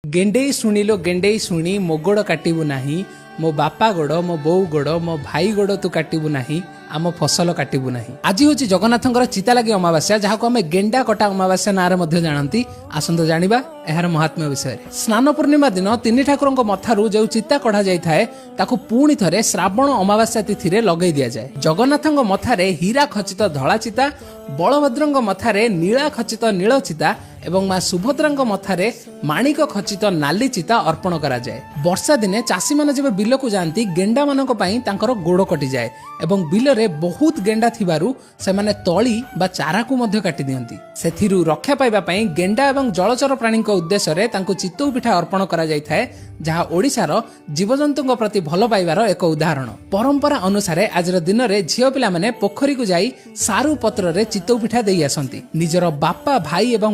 ଗେଣ୍ଡେଇ ଶୁଣିଲୋ ଗେଣ୍ଡେଇ ଶୁଣି, ମୋ ଗୋଡ଼ କାଟିବୁ ନାହିଁ। ମୋ ବାପା ଗୋଡ଼, ମୋ ବୋଉ ଗୋଡ଼, ମୋ ଭାଇ ଗୋଡ଼ ତୁ କାଟିବୁ ନାହିଁ, ଆମ ଫସଲ କାଟିବୁ ନାହିଁ। ଆଜି ହେଉଛି ଜଗନ୍ନାଥଙ୍କର ଚିତାଲାଗି ଅମାବାସ୍ୟା, ଯାହାକୁ ଆମେ ଗେଣ୍ଡା କଟା ଅମାବାସ୍ୟା ନାଁରେ ମଧ୍ୟ ଜାଣନ୍ତି। ଆସନ୍ତୁ ଜାଣିବା ଏହାର ମହାତ୍ମ୍ୟ ବିଷୟରେ। ସ୍ନାନ ପୂର୍ଣ୍ଣିମା ଦିନ ତିନି ଠାକୁରଙ୍କ ମଥାରୁ ଯେଉଁ ଚିତା କଢା ଯାଇଥାଏ, ତାକୁ ପୁଣି ଥରେ ଶ୍ରାବଣ ଅମାବାସ୍ୟା ତିଥିରେ ଲଗେଇ ଦିଆଯାଏ। ଜଗନ୍ନାଥଙ୍କ ମଥାରେ ହୀରା ଖଚିତ ଧଳା ଚିତା, ବଳଭଦ୍ରଙ୍କ ମଥାରେ ନୀଳା ଖଚିତ ନୀଳ ଚିତା ଏବଂ ମା ସୁଭଦ୍ରାଙ୍କ ମଥାରେ ମାଣିକ ଖଚିତ ନାଲି ଚିତା ଅର୍ପଣ କରାଯାଏ। ବର୍ଷା ଦିନେ ଚାଷୀମାନେ ଯେବେ ବିଲକୁ ଯାଆନ୍ତି, ଗେଣ୍ଡାମାନଙ୍କ ପାଇଁ ତାଙ୍କର ଗୋଡ଼ କଟିଯାଏ ଏବଂ ବିଲରେ ବହୁତ ଗେଣ୍ଡା ଥିବାରୁ ସେମାନେ ତଳି ବା ଚାରାକୁ ମଧ୍ୟ କାଟି ଦିଅନ୍ତି। ସେଥିରୁ ରକ୍ଷା ପାଇବା ପାଇଁ ଗେଣ୍ଡା ଏବଂ ଜଳଚର ପ୍ରାଣୀଙ୍କ ଉଦ୍ଦେଶ୍ୟରେ ତାଙ୍କୁ ଚିତଉ ପିଠା ଅର୍ପଣ କରାଯାଇଥାଏ, ଯାହା ଓଡ଼ିଶାର ଜୀବଜନ୍ତୁଙ୍କ ପ୍ରତି ଭଲ ପାଇବାର ଏକ ଉଦାହରଣ। ପରମ୍ପରା ଅନୁସାରେ ଆଜିର ଦିନରେ ଝିଅ ପିଲାମାନେ ପୋଖରୀକୁ ଯାଇ ସାରୁ ପତ୍ରରେ ଚିତଉ ପିଠା ଦେଇ ଆସନ୍ତି। ନିଜର ବାପା, ଭାଇ ଏବଂ